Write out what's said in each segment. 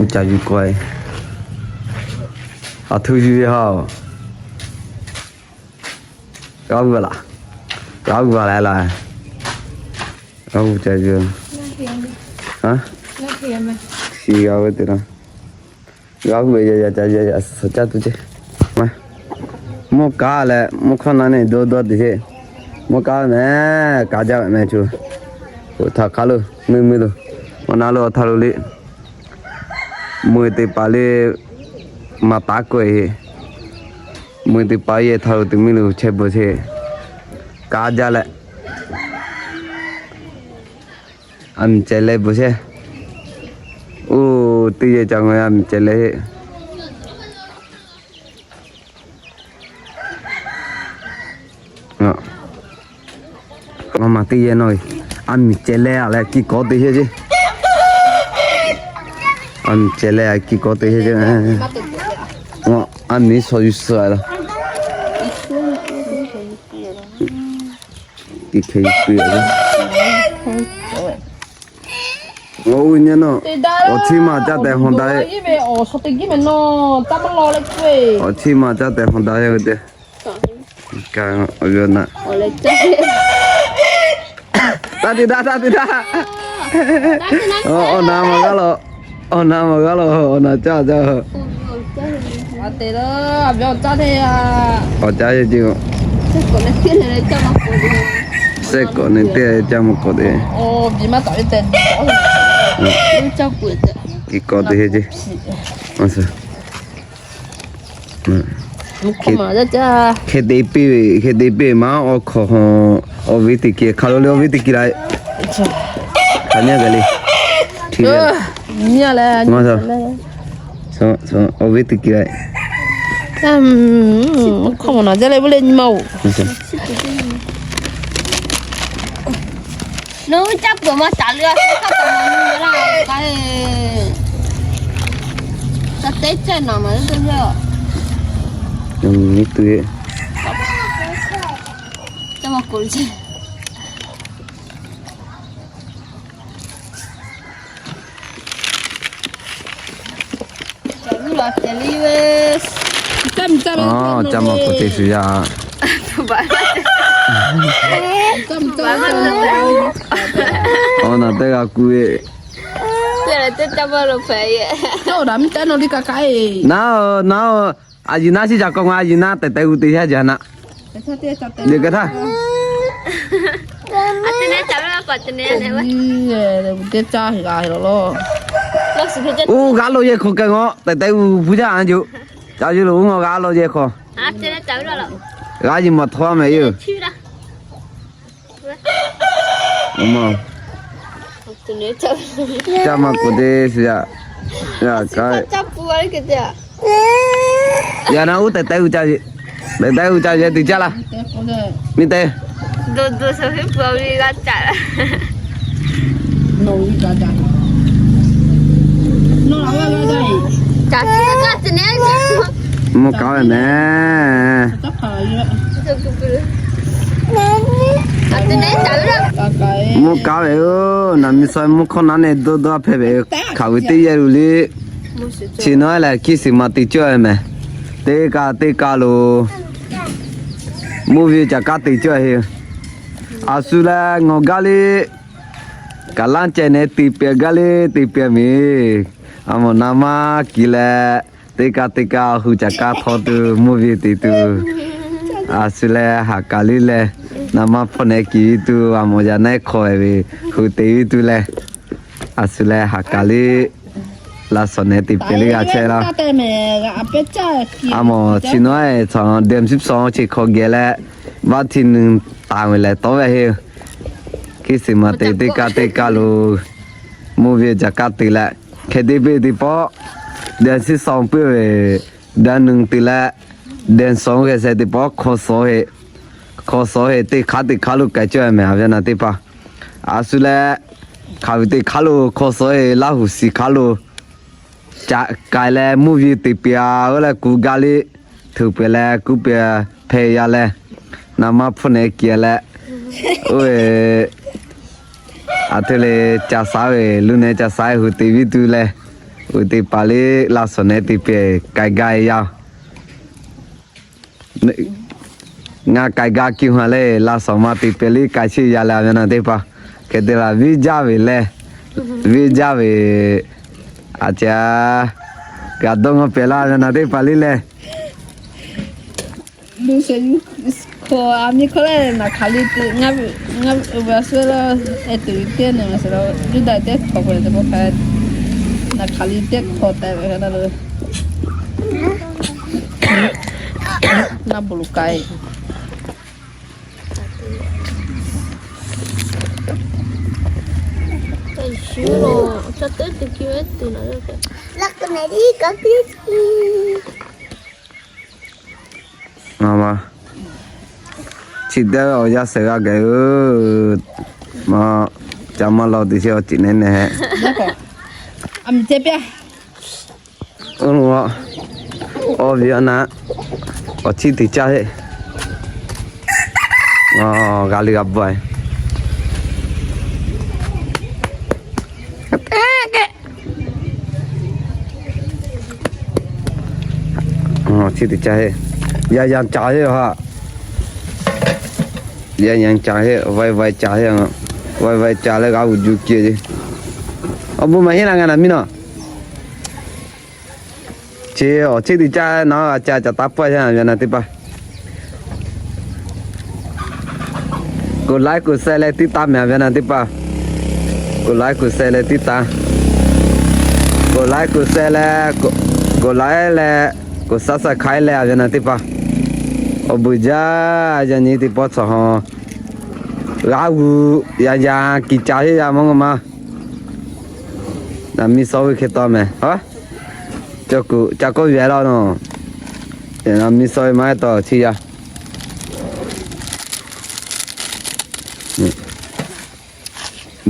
Ca yuˬ k'o, a htoꞈ yuˬ ve ha. G'a g'uiˬ laˬ, g'a g'uiˬ laˬ laˬ. G'a g'uiˬ ca yuˬ. Shi g'a ve teˇ na. G'a g'uiˬ ve yaꞈ yaꞈ ca yaꞈ yaꞈ suhˍ caˇ tuˬ ceˇ. Mvuhˇ kaˉ leh mvuhˇ hkawˇ na neˇ dawˇ dawˇ teˇ sheˆ. Mvuhˇ kaˉ meh, kaꞈ jaˇ ve meh cu. Htaꞈ hk'a lo, mui mui lo, awˬ na lo awˬ htaꞈ lo le. Mui teˇ hpaˍ le, maˍ taˉ k'oˆ e. Mui teˇ hpaˍ yehˬ htaꞈ lo teˇ miˇ lo chehˇ bvuhˬ sheˍ. Kaꞈ jaˇ leh, a miˬ ceh leh bvuhˬ sheˍ. Oˇ, teˇ yehˬ ca ngaˬ a miˬ ceh leh heˆ. Ngaˬ maˬ teˇ yehˬ nawˬ, a miˬ ceh leh a leh kiˇ kawˉ teˇ sheˆ ceˇ. A miˬ ceh leh a kiˇ kawˉ teˇ sheˆ ceˇ. Ngaˬ a miˬ shaw yuˬ suhˍ a laˬ. Kiˇ hkeh yuˬ suhˍ a. Ngaˬ uˇ nyi nawˬ, awˬ chi maˬ caˇ tehꞈ hawˬ daꞈ ve. Awˬ chi maˬ caˇ tehꞈ hawˬ daꞈ ve teˇ. Taˇ te daˇ, taˇ te daˇ. Awˬ na maˬ g'aˇ lo, awˬ na maˬ g'aˇ lo, awˬ na caˇ caˇ. Awˬ caˇ ceˇ. Sehˉ kawꞈ neˇ teˇ caˇ maˇ kawꞈ te. Kiˇ kawˉ teˇ heˆ ceˇ. Hk'e te piˇ ve, hk'e te piˇ ve maˇ awˬ hk'aw, awˬ viˉ teˇ kiˍ hk'a lo le, awˬ viˉ teˇ kiˍ la. Hk'aˬ nyi kaꞈ le. Awˬ viˉ teˇ kiˍ la. Hk'aˬ maˬ naˬ jaˇ leh ve le nyi ma oˬ. Nawˬ hui caˇ peuˬ maˇ taˍ leh a, hk'aˬ maˬ nyi laˇ k'ai. Ca teˇ caˇ naˬ maˬ teˇ caˇ. Caˇ maˇ k'oꞈ le ceˇ. Caˇ maˇ k'oꞈ te shu yaˇ. Awˬ na teˇ g'a ku ve. Naˉ, naˉ, a yiˬ naˉ shiˉ ca k'awꞈ ngaˬ a yiˬ naˉ tehˬ tehˬ g'uˇ te yaˇ jaˇ naˆ. Liꞈ ka htaˇ. Oˇ g'aˇ lo yehˬ hk'aw k'ai ngaˬ tehˬ tehˬ g'uˇ bvuhˇ jaˇ a yoˬ. Ca yuˬ lo oˇ ngaˬ g'aˇ lo yehˬ hk'aw. G'aˇ yiˬ maˬ htaw a meh yoˬ. Caˇ maˇ k'oꞈ te shu yaˇ. Yaꞈ naˆ uˉ tehˬ tehˬ g'uˇ ca, tehˬ tehˬ g'uˇ ca yehˬ te caˇ laˇ. Miˇ te. Mvuhˇ kaˉ ve meh. Mvuhˇ kaˉ ve oˬ, naˬ miˬ suh mvuhˇ hkawˇ naˉ neˇ dawˇ dawˇ hpehꞈ ve, hk'aˬ ve teˇ yehˬ lo le. Chi nawˉ lehˬ hkiˇ suhˍ ma te cawˇ meh. Teˇ kaˇ teˇ kaˇ lo mvuhˇ ve caꞈ kaˉ te cawˇ heˆ. A shu lehˬ ngawˬ gaˇ le, kaꞈ laˇ ceh neh te pehˍ gaˇ le, te pehˍ meh. A mawˬ naˍ maˇ kiˬ leh, teˇ kaˇ teˇ kaˇ hui caꞈ kaˇ htawˇ tuˬ mvuhˇ ve te tuˬ. A shu lehˬ haꞈ kaˍ liˇ leh, naˍ maˇ hpawˇ neh kiˬ tuˬ a mawˬ yaꞈ naˆ hk'aw ve hui te tuˬ leh, a shu lehˬ haꞈ kaˍ liˇ laˇ shawˍ neh te pehˍ liˇ g'a chehˇ laˇ. A mawˬ chi nawˉ e caw dehˬ shiˉ sawˍ chi hk'aw geh leh, vaˇ htiˇ nuˇ taˍ ve leh tawˇ ve heˆ. Hkiˇ suhˍ ma te teˇ kaˇ teˇ kaˇ lo mvuhˇ ve caꞈ kaˇ te leh, hk'e te ve teˇ pawˆ dehˬ shiˉ sawˍ puiˉ ve, dehˬ nuˇ te leh, dehˬ sawˍ geh sheh teˇ pawˆ hk'aw sawˍ heˆ. Hk'aw sawˍ heˆ teˇ hk'aˉ teˇ hk'aˉ lo k'ai cawˇ meh a ve naˍ teˇ hpaˍ. A shu lehˬ hk'aˬ ve teˇ hk'aˉ lo hk'aw sawˍ heˆ Laˇ huˍ shiˍ hk'aˉ lo caꞈ k'ai leh mvuhˇ ve te pehˍ a, oˇ leh kuˬ gaˇ le, htuꞈ pehˍ leh kuˬ pehˍ hpehꞈ yaˇ leh, naˍ maˇ hpawˇ neh kiˬ leh, oˇ ve, a htoꞈ le, ca shaˉ ve, luˬ neh ca shaˉ hui te viˉ tuˬ leh, Uiˍ teˇ hpaˍ liˇ laˇ shawˍ nehˉ te pehˍ k'ai gaˇ e yaˇ. Ngaˬ k'ai gaˇ kiˇ haˍ le, laˇ shawˍ ma te pehˍ liˇ k'ai sheˆ yaˇ leh a ve naˬ teˇ hpaˍ. Hk'e te laˬ viˉ jaˇ ve leh, viˉ jaˇ ve, a ca, g'a dawˇ ngaw pehˍ laˇ ve naˬ teˇ hpaˍ liˇ leh. Lu sheˍ, hkawꞈ a miˇ hkawˇ leh naˍ hk'aˬ liˇ te, ngaˬ, ngaˬ ve a suhˉ la, e tuˬ teˇ nehˬ ma sheˍ la, Yuˇdaꞈ teˇ hkawꞈ k'o te pa hk'a, naˍ hk'aˬ liˇ teˇ hkawꞈ tehꞈ ve hk'a na lo, naˆ bon lo k'ai. Maˇ maˇ, chi teˇ awˬ yaˇ suh g'a gaˬ-oˬ. Maˇ, ca maˇ law teꞈ sheˍ awˬ ceˬ nehˉ nehˉ. Awˬ viˉ awˬ naˆ, awˬ chiˇ teꞈ caˇ heˆ. G'a liˇ g'a bawehˇ. Awˬ chiˇ teꞈ caˇ heˆ. Yaˇ yaˇ ca heˆ haꞈ. Yaˇ yaˇ ca heˆ, vaiˇ vaiˇ ca heˆ. Vaiˇ vaiˇ ca leh g'a vuˬ juˬ ceh ce. Awˬ bon maˇ heˆ laˇ ngaˬ naˬ miˇ nawˬ. Chi awˬ chiˇ teꞈ caˇ naˬ, a ca caꞈ taˇ pawehˇ yaˇ ve naˬ teˇ hpaˍ. กดไลค์ กดแชร์ leh tiˉ taˇ mehˍ ve naˬ teˇ hpaˍ. กดไลค์ กดแชร์ leh tiˉ taˇ. กดไลค์ กดแชร์ leh, กดไลค์ leh, กด subscribe ลย ve naˬ teˇ hpaˍ. Awˬ bon jaˇ, yaꞈ nyi teˇ pawˆ chaw haw g'a vuˬ, yaˇ yaˇ kiˬ ca heˆ yaˇ maˇ ngaw ma. Naˬ miˇ sawˉ ve hk'e taw mehˍ. Ca kawˆ ve laˇ nawˬ. Naˬ miˇ sawˉ ve maˇ heˆ taw chi yaˇ.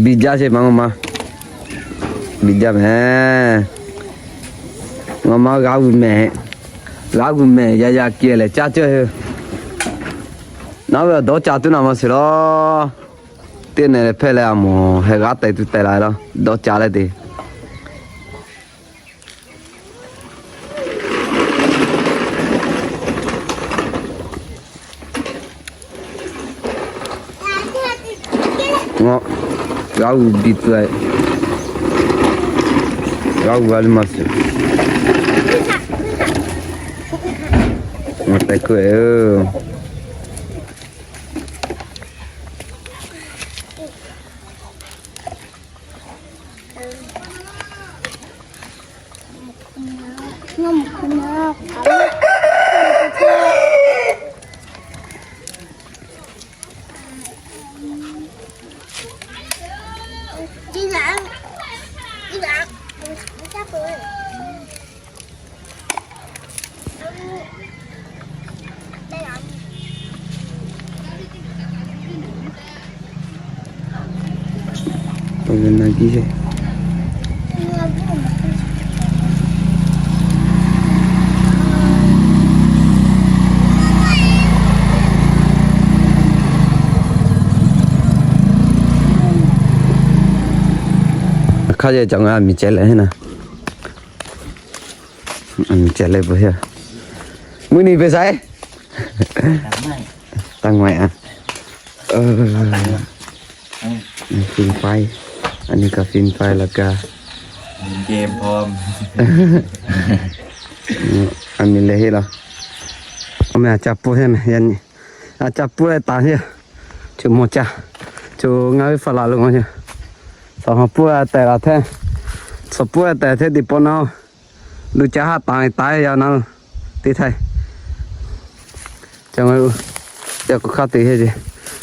Biˇ jaˇ sheˍ maˇ ngaw ma. Biˇ jaˇ mehˍ. Ngaˬ ma g'a vuˬ mehˍ. G'a vuˬ mehˍ yaˇ yaˇ kiˬ leh caˇ cawˇ heˆ. Naˉ ve dawˇ ca tuˬ naˬ ma sheˍ law. Teˇ nehˬ leh hpehˇ leh a mawˬ heh g'aˇ teh tuˬ teh la laˇ dawˇ ca leh te. Ngaˬ g'a vuˬ biˇ tuˬ, g'a vuˬ a liˇ ma sheˍ. Ngaˬ tehꞈ kuˬ e oˬ. Hk'aˇ yehˬ ca ngaˬ miˬ ceh leh heˆ naˬ. Miˬ ceh leh bvuhꞈ heˆ. Mvuhˇ nyi ve saiˉ. Taˇ ngaweh a. Fin faiˇ. A nyi kaꞈ fin faiˇ la kaꞈ. A miˬ leh heˆ laˇ. Awˬ meh a ca pfuhˇ heˆ meh yaˇ nyi. A ca pfuhˇ leh taˍ heˆ. Chaw mawˬ ca. Chaw ngaˬ ve faˍ laˬ lo ngaˬ yaˇ. Saˍ hawˍ pfuhˇ tehꞈ laˬ hteˇ. Saˍ pfuhˇ tehꞈ hteˇ teˇ pawˆ naˉ. Luˬ ca haˆ taˍ taˍ yaˇ naˉ. Teˇ htaiˇ. Ca ngaˬ, yaˇ k'o hk'aˇ te heˆ ce.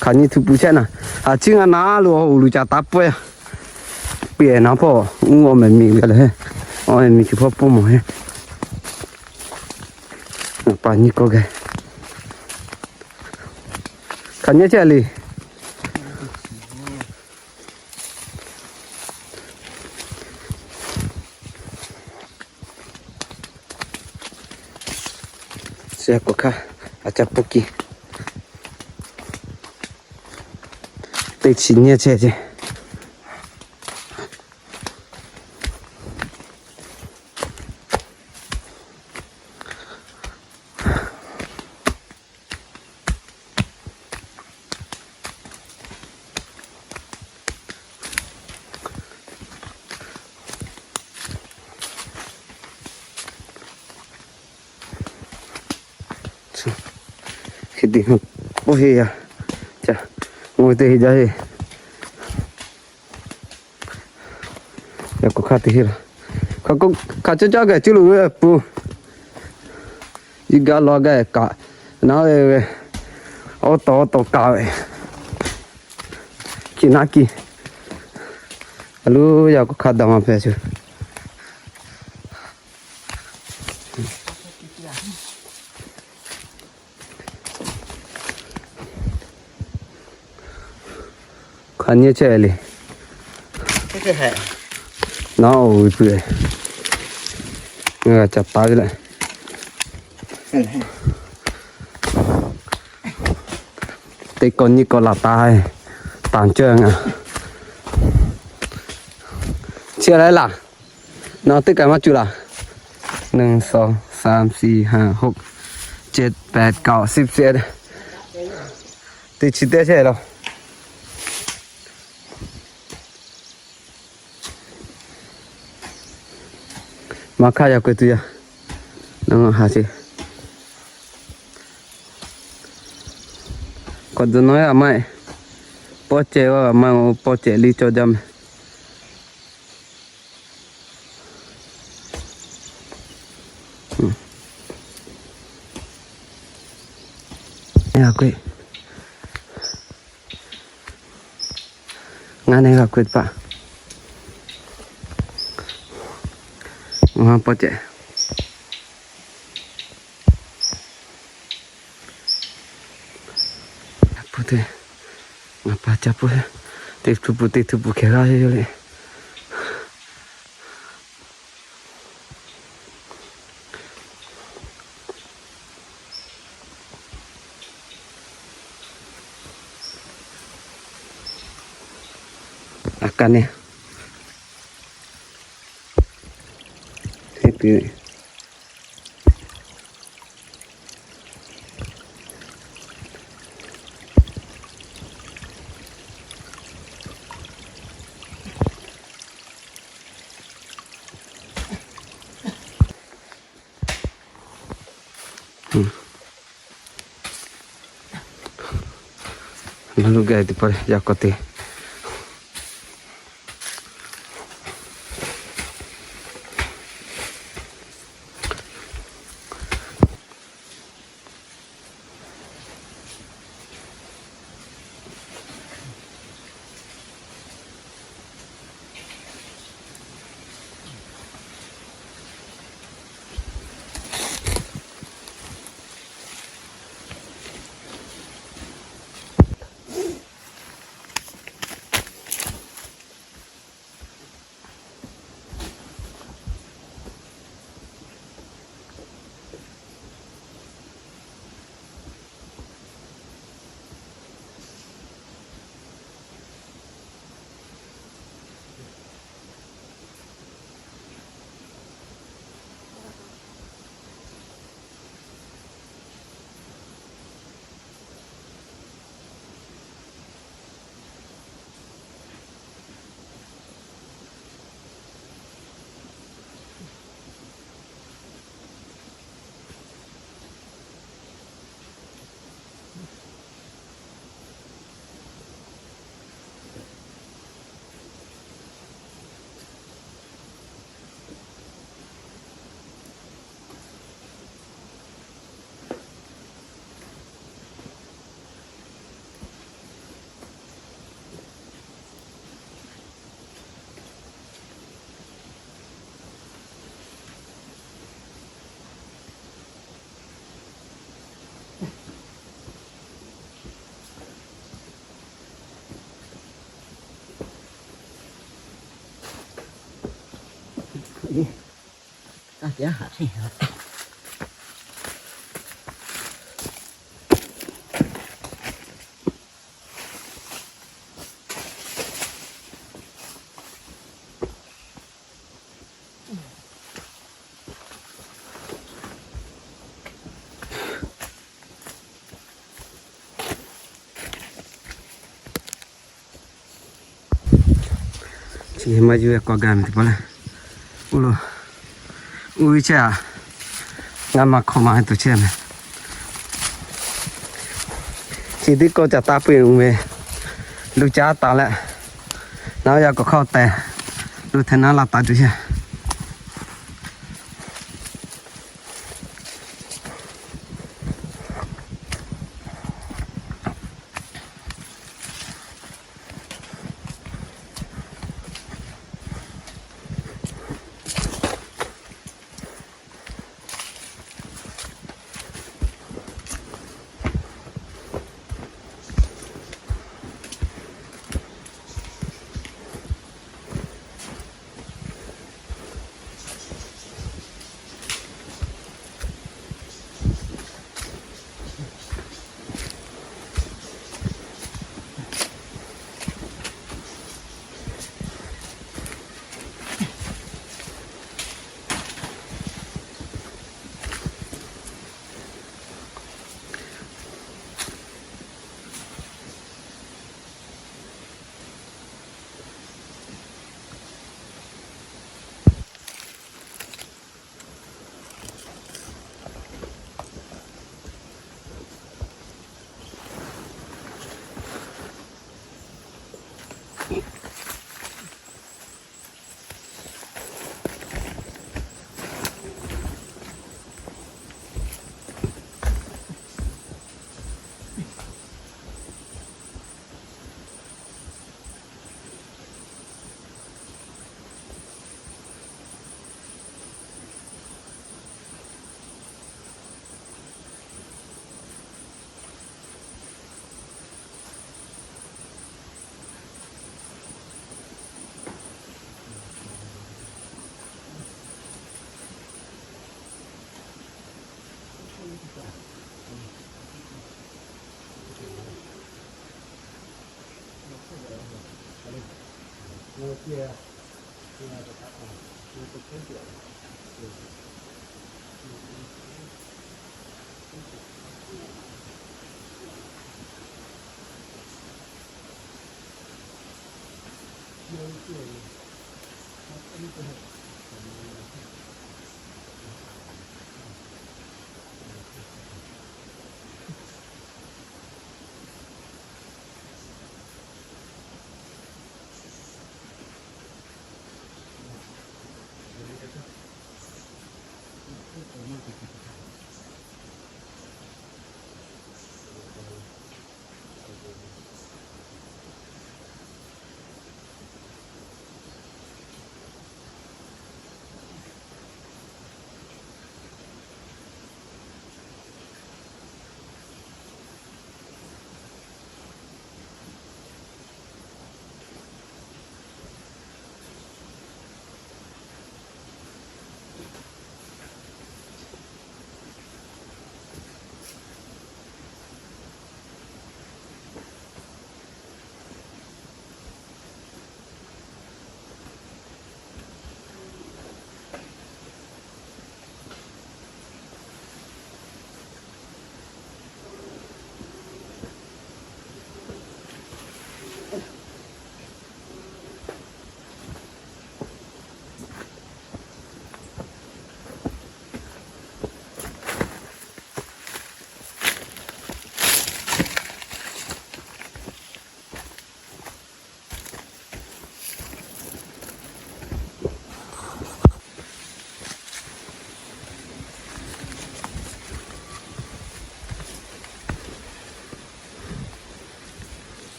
Hk'aˬ nyi htu pui chehˇ naˬ. A ciˉ ngaˬ naˉ lo awˬ luˬ ca taˍ pawehˇ. Piˇ naˉ hpawˇ uˉ awˬ meh miˬ g'a leh. Awˬ meh miˬ chi hpawˇ pawˇ mawˬ heˆ. Paˍ nyi k'oˆ gaˇ. Hk'aˬ nyi chehˇ le. Chi k'o hk'aˇ a ca pfuhˇ kiˇ. Teˇ chi nyi chehˇ ce. Hk'e te, oˇ heˆ yaˇ, ca, ngawˬ teˇ heˆ jaˇ heˆ. Yaꞈ k'o hk'aˇ te heˆ la. Hk'aˬ k'o, hk'aˬ caˇ caˇ kaꞈ cuˇ lo ve pun. Iˉ gaˇ law gaˇ kaꞈ, naˉ ve, awˉ tawˬ awˉ tawˬ kaꞈ ve. Kiˬ naˉ kiˬ. A loˉ, yaꞈ k'o hk'aˇ daꞈ maˇ hpehꞈ shuˍ. Hk'aˬ nyi chehˇ le. Naˉ oˬ ve peuˬ. Ngaˬ g'a ca taˍ ve leh. Teˇ kawˆ nyiˇ kawˆ laˬ taˍ, tanˬ cawˇ ngaˬ. Chi a leh laˬ. Nawˬ teˇ kaꞈ maˇ cuˇ laˬ. หนึ่ง สอง สาม สี่ ห้า หก เจ็ด แปด เก้า สิบ สิบเอ็ด Teˇ chi teˇ chehˇ lo. Maˇ hk'aˇ yaˇ k'oˆ tuˬ yaˇ. Nawˬ ha ce. K'awꞈ dawˬ nawˬ yaˇ maˇ heˆ. Pawˇ cehˬ vaˇ g'a maˇ, pawˇ cehˬ liˇ cawˇ jaˇ meh. Ngaˬ neˇ g'a k'oˆ teˇ hpaˍ. Ngaˬ pawˇ cehˬ. Ngaˬ pa ca pun, teˇ htuˇ pun teˇ htuˇ pun hkeh g'aˇ ve yoˬ le. A kaꞈ neˇ. Lo lo gaˬ teˇ hpaˍ yaꞈ k'aw te. Chi maˇ yuˬ ve k'awꞈ gaˬ meh teˇ hpaˍ le. Oˇ lo, oˇ ve chehˇ a. Ngaˬ maˇ hk'awꞈ maˇ tuˬ chehˇ meh. Chi teˇ kawˆ ca taˇ peuˬ ve, luˬ caˉ taˍ leh, naˬ yaˇ k'awꞈ hk'aˇ teh, luˬ hteˇ naˉ laˇ taˍ tuˬ yaˇ.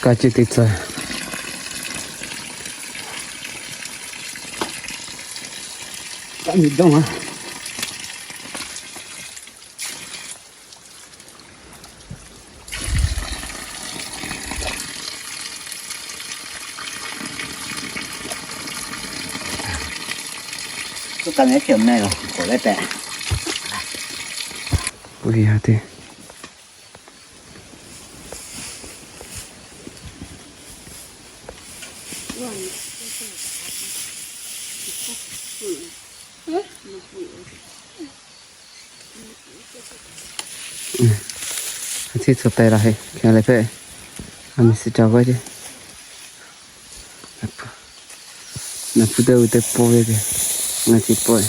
Ka ce te tcuh. Ka nyi dawˇ a. Tuˇ ka meh hpehꞈ meh lo k'awꞈ leh tehꞈ. Puiˇ ha te. Chi tcuh taiˍ laˬ heˆ, hk'e leh hpehꞈ. A mi suh ca g'aˇ ce. Naˬ hpu teˇ g'uˇ teˇ pawˆ ve ce. Ngaˬ ci pawˆ.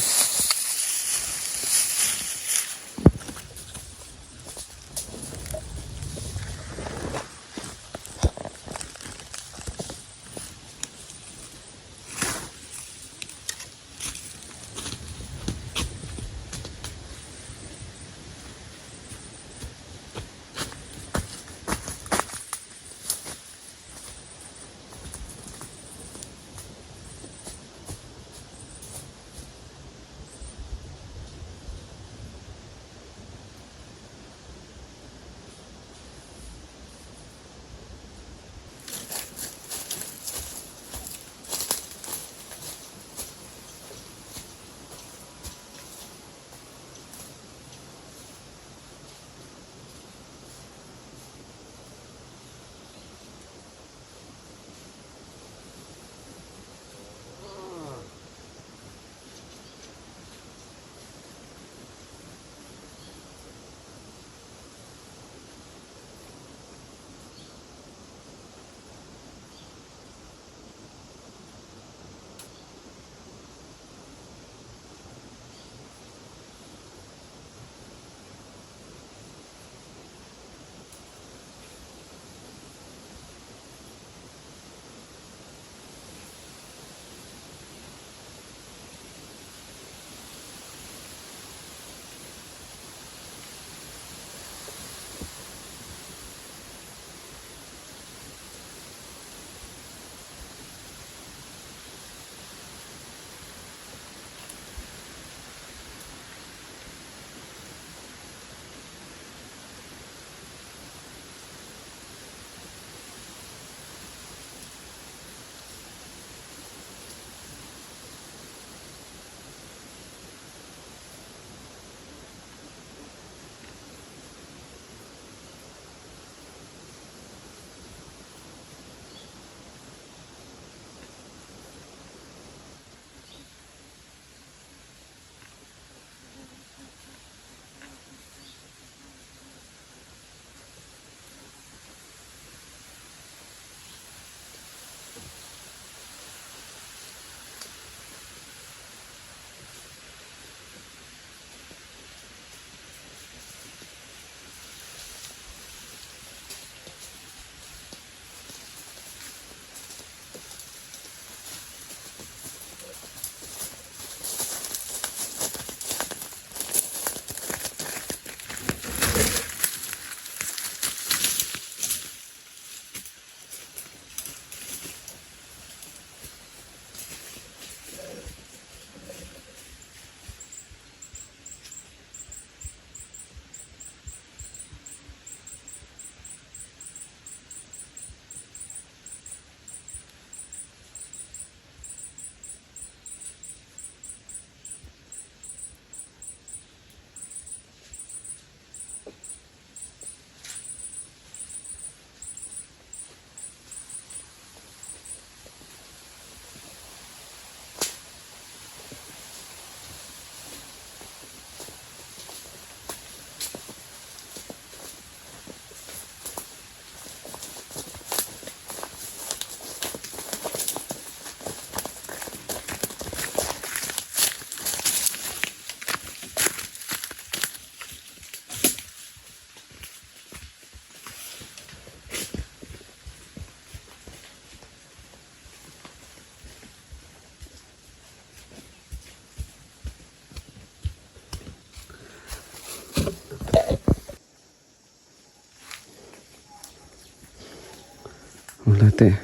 Awˬ laˬ tehꞈ,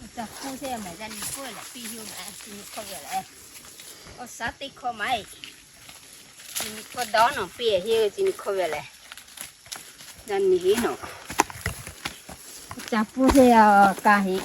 awˬ caˬ hpu sheˆ maˍ yaˇ nyi hkawˇ lehˬ piˇ hiˇ maˍ, chi nyi hkawˇ ve lehˬ, awˬ shaˉ teˇ hkawˇ maˍ, chi nyi hkawˇ dawˇ nawˬ piˇ hiˇ, chi nyi hkawˇ ve lehˬ, yaˇ nyi hiˉ nawˬ, awˬ caˬ hpu sheˆ a ka heˆ.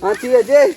Auntie Jay.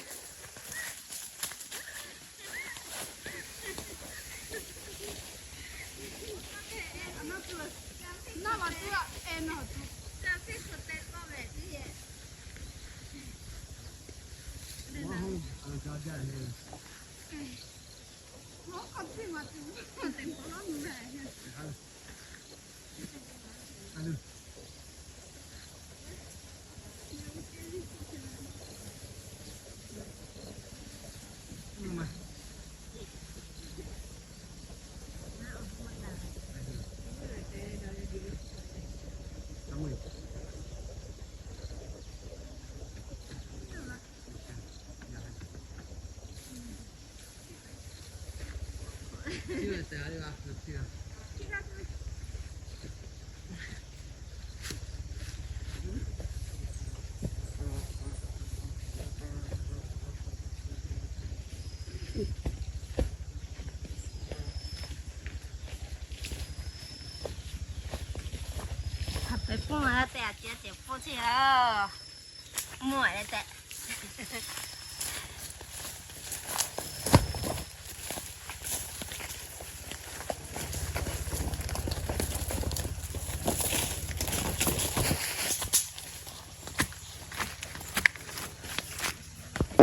Hk'aˬ pehꞈ pfuhˇ ma te a ciˉ cehˬ pfuhˇ chehˇ a. Mvuhˇ leh tehꞈ.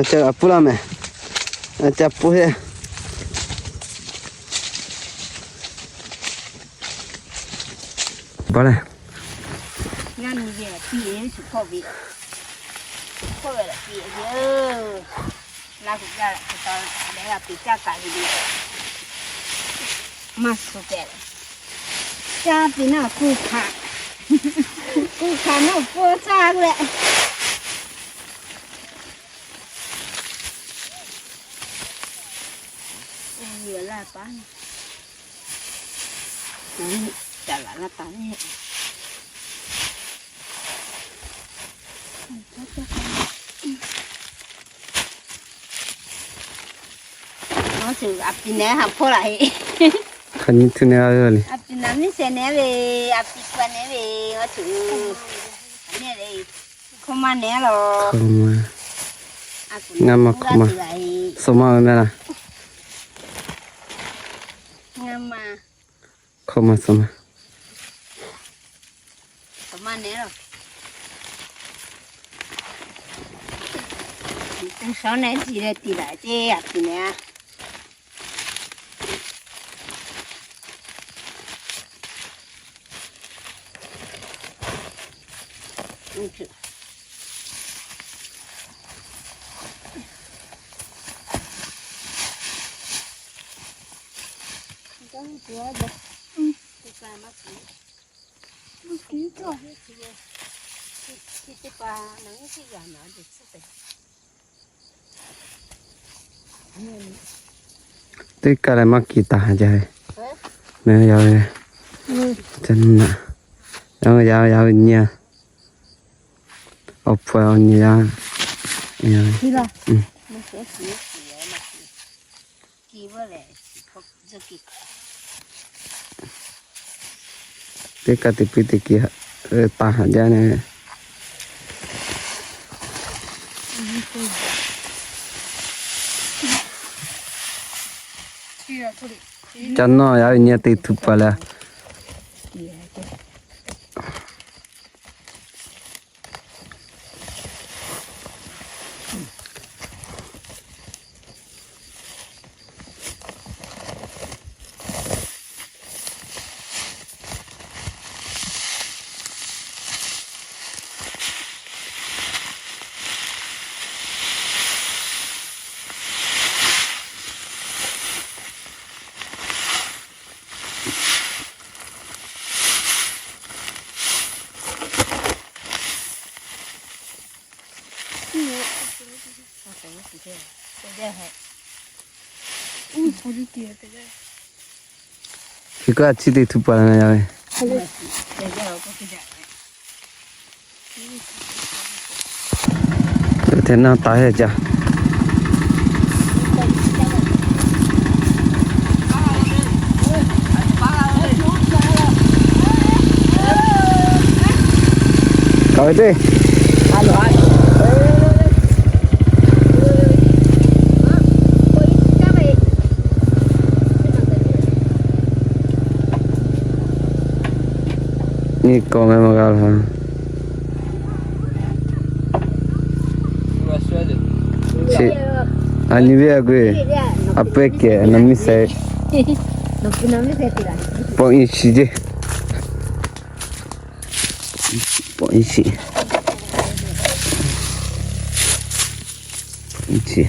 Ca g'a puˇ laˇ mehˍ. Ca puˇ heˆ. Baˬ leh. Ngaˬ nuˬ ve tiꞈ yeˬ shu hk'awˆ ve, hk'awˆ ve leh tiꞈ yeˬ. Laˇ hu jaˇ leh hk'e taw leh g'a piˍ caˇ kaꞈ ve le. Maˇ shu tehꞈ leh, caˇ piˍ naˆ kuˬ hkanˍ, kuˬ hkanˍ naˆ pfuhˇ caˇ leh. Laˇ paˍ, ca laꞈ laˇ paˍ. Awˬ ceuˬ a piˍ nehˬ haꞈ hpawˇ laꞈ heˆ. Hk'aˬ nyi tuˬ nehˬ a le. A piˍ naˍ miˇ shehˍ nehˬ ve, a piˍ paˍ nehˬ ve, awˬ ceuˬ nehˬ le. Hkawˇ maˇ nehˬ lawˬ. Ngaˬ maˇ hkawˇ maˇ suh maˇ ve mehˆ laˇ. Ngaˬ maˇ hkawˇ maˇ suh maˇ. Hkawˇ maˇ nehˬ lawˬ. Tuˬ shawˉ nehˬ tiˍ leh tiˍ laꞈ ceˇ a piˍ nehˬ a. Teˇ kaˇ leh maˇ kiˬ taˍ jaˇ ve. Meh yaˇ ve, ca nuˇ naꞈ, yaˇ ve yaˇ ve nyi a, awˬ hpu awˬ nyi yaˇ. Teˇ kaˇ teˇ piˇ teˇ kiˬ taˍ haꞈ jaˇ ne. Ca nawˇ yaˇ ve nyi teˇ htuꞈ paˍ leh. Chi kaˇ chi teˇ htuꞈ paˍ la na yaˇ ve. Hteˇ naˇ taˍ heˆ caˇ. Kaꞈ ve teˇ nyi kawˬ meh maˇ g'a la. Chi, a nyi ve a gu, a pehˉ kehˬ na miˇ shehˍ. Pawˆ nyi chi ceˇ. Pawˆ nyi chi. Pawˆ nyi chi.